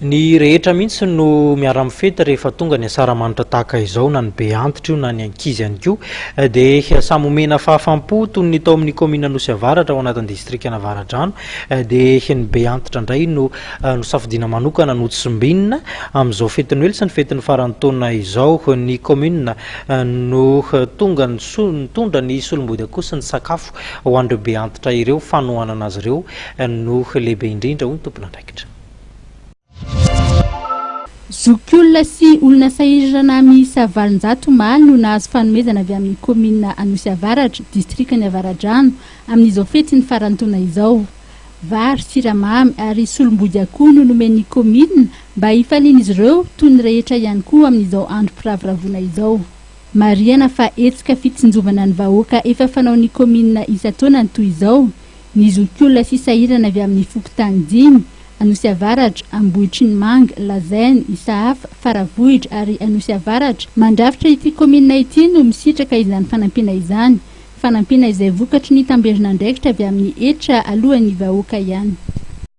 Ny rehetra mihitsy no miara-mifety rehefa tonga ny asaramanitra tahaka izao, na ny be antitra io na ny ankizy ihany koa dia samy omena fahafam-po toy ny tao amin'ny kaominina Anosy Avaratra ao anatin'ny distrikan'Avaradrano dia ny be antitra indray no nosafidiana manokana notsimbinina amin'izao fety Noely sy ny fetin'ny faran'ny taona izao. Ny kaominina no tonga nitondra ny solombody akoho sy ny sakafo ho an'ireo be antitra ireo, fanohanana azy ireo no lehibe indrindra hoy ny tompon'andraikitra. Zokiolona sy olona sahirana miisa 800 omaly no nahazo fanomezana avy amin'ny kaominina Anosy Avaratra, distrikan'i Avaradrano, amin'izao fetin'ny faran'ny taona izao. Vary, siramamy ary solombody akoho no nomen'ny kaominina mba hifalian'izy ireo toy ny rehetra ihany koa amin'izao androm-piravoravoana izao. Marihana fa hetsika fitsinjovana ny vahoaka efa fanaon'ny kaominina isan-taona ny toy izao, ny zokiolona sy sahirana avy amin'ny fokontany dimy, Anosy Avaratra, Ambohitrinimanga, Lazaina, Isahafa, Faravohitra ary Anosy Avaratra, mandrafitra ity kaominina ity no misitraka izany fanampiana izany. Fanampiana izay vokatry ny tamberin'andraikitra avy amin'ny hetra aloan'ny vahoaka ihany.